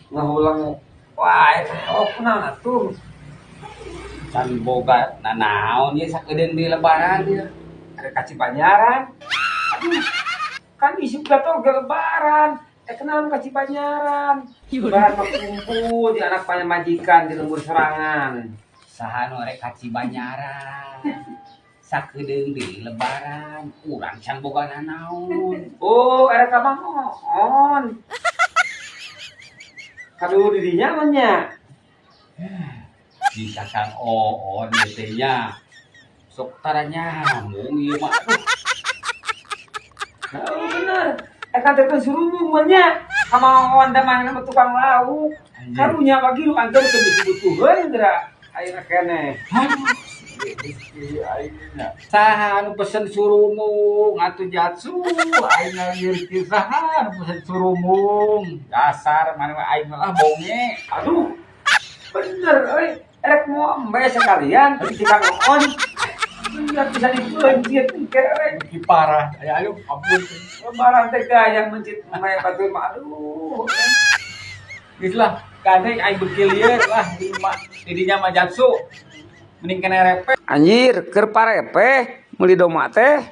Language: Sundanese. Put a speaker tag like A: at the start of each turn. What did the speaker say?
A: Ngahulang wah, oh, kunaon atuh?
B: Can boga nanaon ieu sakedeung di Lebaran ieu.
A: Ada ka Cibanjaran. Aduh, kan isuk teh ge Lebaran. Eh, kenalan ka Cibanjaran. Lebaran mah kumpul di anak pamajikan di lembur sorangan.
B: Saha nu rek ka Cibanjaran? Sakedeung di Lebaran, urang can boga nanaon.
A: Oh, era ka Mang Oon. Kadu di dinya mah nya.
B: Di Kang Oon ieu teh nya. Sok tara nyambung ieu mah. Aduh.
A: Nah, oh, bener. Eh, kan teh surumung mah nya. Ka Mang Oon da mah nama tukang lauk. Karunya bagi lu anjir teu dibutuheun geura. Ayeuna keneh.
B: Saha anu pesen surumung atuh, Jatsu? Aing ngalieur kieu, saha anu pesen surumung? Dasar maneh mah, aing mah bonge.
A: Aduh. Bener euy. Erek mau embe sekalian si Kang Oon. Bener bisa dipencit engke euy.
B: Ki parah aya, ayo ampun.
A: Lebaran teh gaya mencit embe batur mah, aduh.
B: Geus lah, gandeng aing beuki lieur lah di mah didinya mah, Jatsu. Mending kena repeh.
A: Anjir, keur parepe meuli domba teh.